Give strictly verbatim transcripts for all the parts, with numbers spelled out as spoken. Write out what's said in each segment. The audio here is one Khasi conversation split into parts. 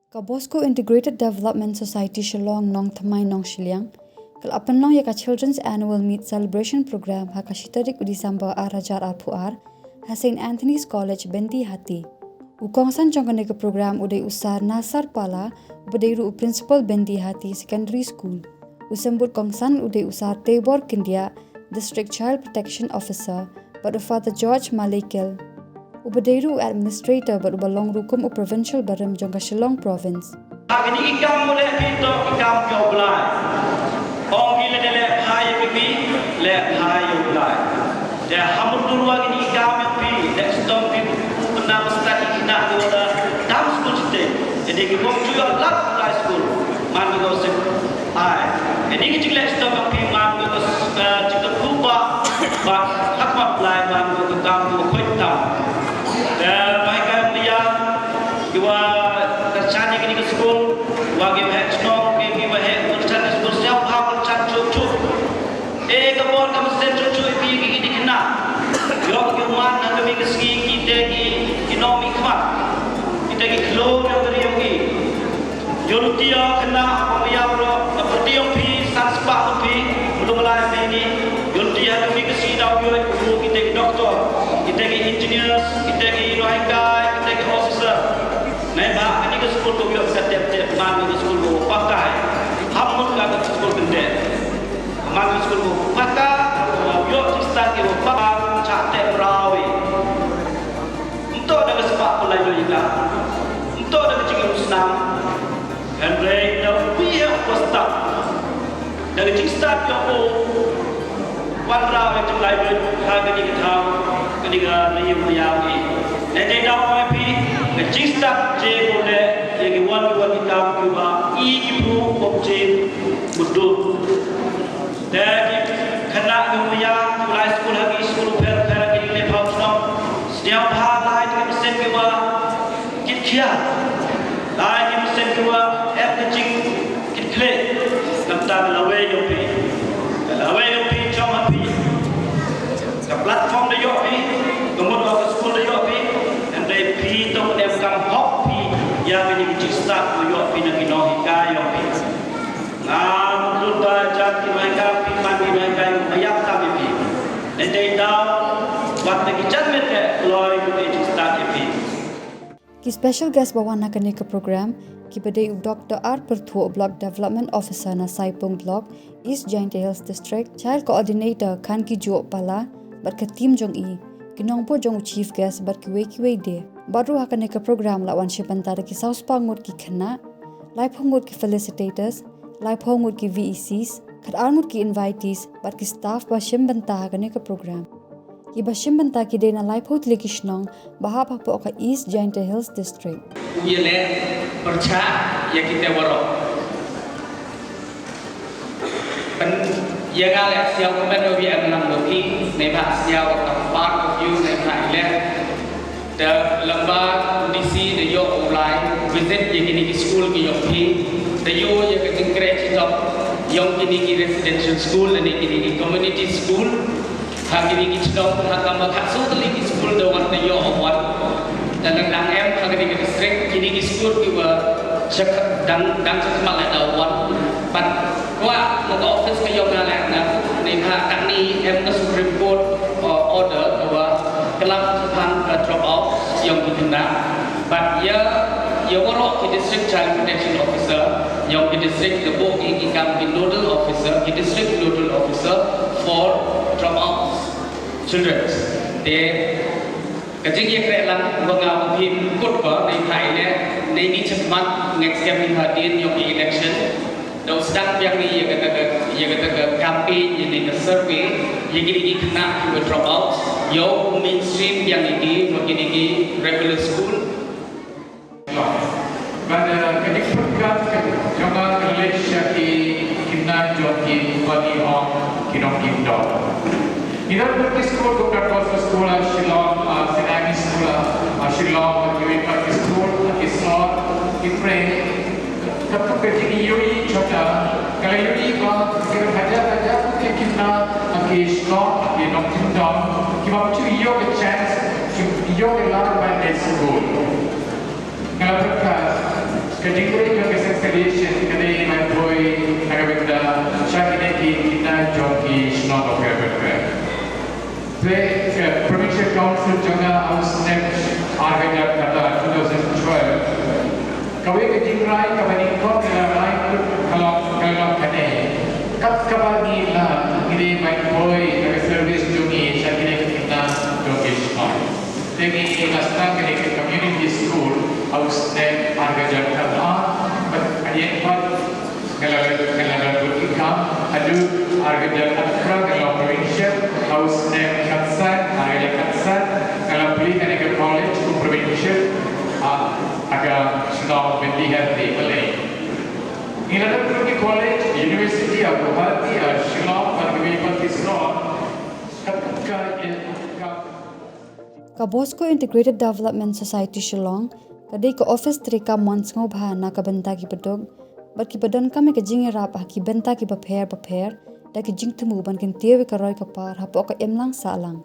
Ka Bosco Integrated Development Society Shillong Nongthymmai Nongshiliang ka la pynlong ïa ka Children's Annual Meet Celebration Program ha ka shi tarik u December ar hajar arphew ar ha Saint Anthony's College Byndihati. U kongsan jong kane ka program u dei u Sar Nasar Pala, u ba dei ruh u Principal Byndihati Secondary School. U symbud kongsan u dei u Sar Teibor Kyndiah, District Child Protection Officer, bad u Father George Malekil, u ba dei ruh u Administrator bad u ba long ruh kum u Provincial Barim jong ka Shillong Province. Ha kine ki kam u leh phi to ki kam ki u Blai. Ong ki leh leh bha ïa ki phi, leh bha ïa u Blai. Te ha mut dur wa kine ki kam ïa phi, leh stom phi, pynna masta ki khynnah ki wa da tam skul jiteng. Jadi ki bym ju ïoh lap high school. Man ki ko sik. Ai, kane ka jingleh stom ka phi man ka, eh, jingkyrkhu ba, ba ha khmat Blai man ka kam ka khuid tam. Eh, ba ka ïa ki wa ka chan ïa kane ka skul, wa ki wa heh chnong, ki, ki wa heh ka chan ka skul, sñiaw bha ka chan chup chup. Eh, ka bor ka mesen chup chup ïa phi ki, ki dei khynnah. Ïoh ki man na ka mi ka sngi ki te ki, ki nong mi khmat. Ki te ki khlur ïa ka ri ïa ki. Ïoh luti ïa khynnah, ong ïa bro, na pyrdi ong phi, san spah ong phi, belum lai phi ni. Ïoh luti ïa kami ka si dau ïoh, ïoh kita ki doktor, kita ki engineers, kita ki rohingya, kita ki officer. Nai ba, kani ka skul ko ïoh ka tep tep, man ka skul ko pakai. Ham mut ka skul kente. Man ka skul ko pakai, ïoh ki start ki pakai, cha tep rawi. Nto da ka spah pynlai ïa ka. Nto da ka jingim snam. Hynrei da u phi ïa u ba stad. Da ka jingstad ïa u. Wan rau ïa jinglai bad ha kani ka thaw, kani ka ri u ïa u. Nai dei da u phi, ka jingstad je u leh, ïa ki wan ki wan ki kam ki ba, i ki bru, kop je, mudut. Te ki khynnah ki maya, ki lai skul ha ki skul pher pher ki ne phaw shnong. Sñiaw bha lai ki mesen ki wa kit khia. Lai ki mesen ki wa em ki jing kit khle. Nangta ka lawei yong phi. Ka lawei yong phi chong ha phi. Ka platform da yoh phi. Ka mut ka skul da yoh phi. Hynrei phi to em kam hok phi. Ïa ki jingstad da yoh phi na ki nonghikai yong phi. Ngam lut ba jan ki nonghikai phi man ki nonghikai ba ïap tam ïa phi. Hynrei dei daw wat na ki jan met eh kloi ki jingstad ïa phi. Ki special guest ba wan ha kane ka program ki ba dei u Doctor R Pyrthuh, Block Development Officer na Saipung Block, East Jaintia Hills District, Child Coordinator Khankijuh Pala bad ka team jong i, ki nongbud jong u chief guest bad kiwei kiwei de. Bad ruh ha kane ka program la wan shim bynta da ki saw spah ngut ki khynnah, laiphew ngut ki facilitators, laiphew ngut ki V E Cs, khatar ngut ki invitees bad ki staff ba shim bynta ha kane ka program. Ki ba shim bynta ki dei na laiphew tylli ki shnong ba hap hapoh ka East Jaintia Hills District. U ïaleh pyrshah ïa kita waroh. Pyn ïa nga leh sñiaw kumno ïa em lang loki, neibhah sñiaw ka part of you neibhah i leh. Da lamba D C da ïoh u lai visit ïa kini ki school ki ïoh phi. Da ïoh ïa ka jingkren chitom ïong kini ki residential school lane kini ki community school. Ha kini ki chnong ha ka ma khatsaw tylli ki skul da wan da ïoh wan. Da nang dang em ha kini ki district kini ki skul ki wa shak dang dang shak ma la da wan. Pat kwah ma ka office ka ïong nga leh na neibhah kani em ka Supreme Court, uh, order ka wa klam shaphang ka drop out ïong ki khynnah. Bad ïa, ïa waroh ki District Child Protection Officer, ïong ki district, da buh ki, ki kam ki nodal officer, ki district nodal officer for dropout children. Te ka jingïakren lang ba nga u phim kut ba nei thai ne, nei ni chakmat next year ni hadien ïong ki election. Da u sdang biang ni ïa kata ka, ïa kata ka campaign, ïa ni ka survey, ïa kini ki khynnah ki wa drop out, ïa u mainstream biang ni ki, ïa kini ki regular school. Bad, eh, ka jingpynkat ka jong nga ka leit sha ki khynnah jong ki bani hong ki nongkyndong. Ngi don ki skul, kum ka Gospel School ha Shillong, ah, Saint Agnes School ha Shillong, bad kiwei pat ki skul, ki sor, ki phreng. Katto ka jingïohi jong nga, ka la ïohi ba ki hajar hajar ki khynnah ha ki shnong, ki nongkyndong, ki bym ju ïoh ka chance, ki ïoh ka lad ban leit skul. Nga la pyrkhat, Ka jingtrei jong ka Seng Salesian ka dei ban poi na ka bynta sha kine ki khynnah jong ki shnong bapher bapher. Te, eh, Provincial Council jong nga ha u snem ar hajar khatar, two thousand twelve. Kawei ka jingrai kaba nyngkong ka la rai ka long, ka long kane. Kat kaba ngi la, ngi dei ban poi na ka service jong ngi sha kine ki khynnah jong ki shnong. Te ngi la sdang kane ka community school ha u snem ar hajar khatar, bad hadien pat nga la, nga la don bad ki kam haduh ar hajar khatphra, nga long provincial, ha u snem khatsan, ar hajar khatsan, nga la plie kane ka college kum provincial, ha, ha ka shnong Bindi Hathi, Malay. Ngi la don bad ki college, university, ha Guwahati, ha Shillong, bad kiwei pat ki shnong, kat ka, ka, Ka Bosco Integrated Development Society Shillong ka dei ka office treikam mon sngewbha na ka bynta kiba duk bad kiba donkam ïa ka jingïarap ha ki bynta kiba pher bapher, da ki jingthmu ban kyntiew ïa ka roi ka par hapoh ka imlang sahlang.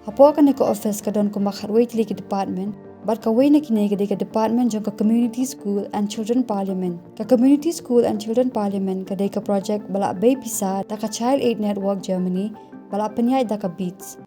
Hapoh kane ka office ka don kumba khatwei tylli ki department, bad kawei na kine ka dei ka department jong ka Community School and Children Parliament. Ka Community School and Children Parliament ka dei ka project ba la bei pisa da ka Child Aid Network Germany, ba la pynïaid da ka BEADS.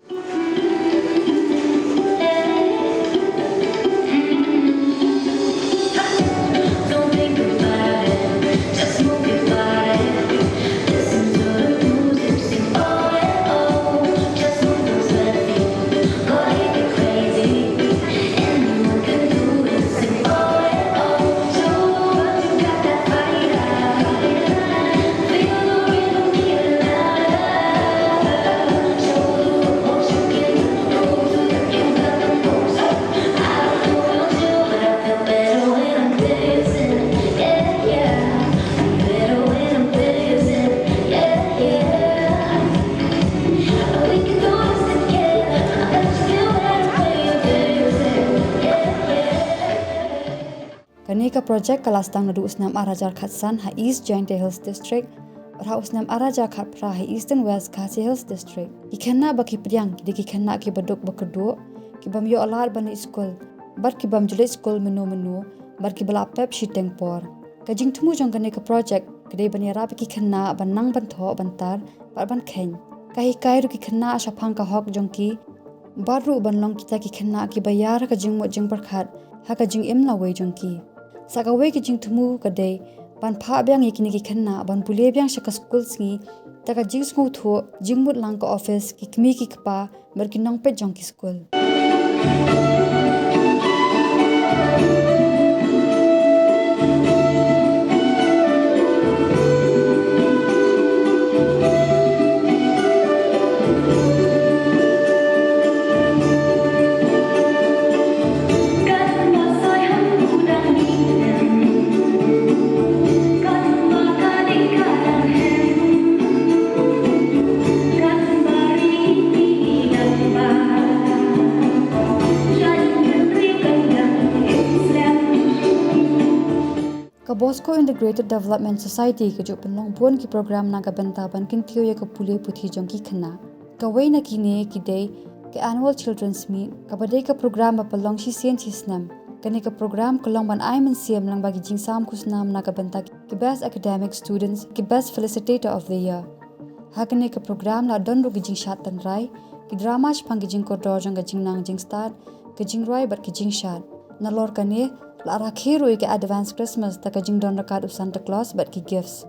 Kane ka project ka la sdang naduh u snem ar hajar khatsan ha East Jaintia Hills District, bad ha u snem ar hajar khatphra ha Eastern West Khasi Hills District. Ki khynnah ba ki pdiang ki dei ki khynnah kiba duk ba kyrduh, ki bym ïoh lad ban leit skul, bad ki bym ju leit skul mynno mynno, bad kiba la pep shiteng por. Ka jingthmu jong kane ka project ka dei ban ïarap ïa ki khynnah ban nang ban thoh ban tar bad ban kheiñ. Ka hikai ruh ki khynnah shaphang ka hok jong ki, bad ruh ban long kita ki khynnah kiba ïar ha ka jingmut jingpyrkhat ha ka jingim lawei jong ki. Sa kawei ka jingthmu ka dei ban phah biang ïa kine ki khynnah ban pule biang sha ka skul sngi, da ka jingsngewthuh jingmut lang ka office, ki kmie ki kpa, bad ki nongpeit jong ki skul. Ka Bosco Integrated Development Society ka ju pynlong bun ki program na ka bynta ban kyntiew ïa ka pule puthi jong ki khynnah. Kawei na kine ki dei ka Annual Children's Meet, kaba dei ka program ba pynlong shisien shisnem. Kane ka program ka long ban ai mynsiem lyngba ki jingsam khusnam na ka bynta ki Best Academic Students, ki Best Felicitator of the Year. Ha kane ka program la don ruh ki jingshad tynrai, ki drama shaphang ki jingkordor jong ka jingnang jingstad, ka jingrwai bad ki jingshad. Nalor kane, la rakhe ruh ïa ka Advance Christmas da ka jingdon ryngkat u Santa Claus bad ki gifts.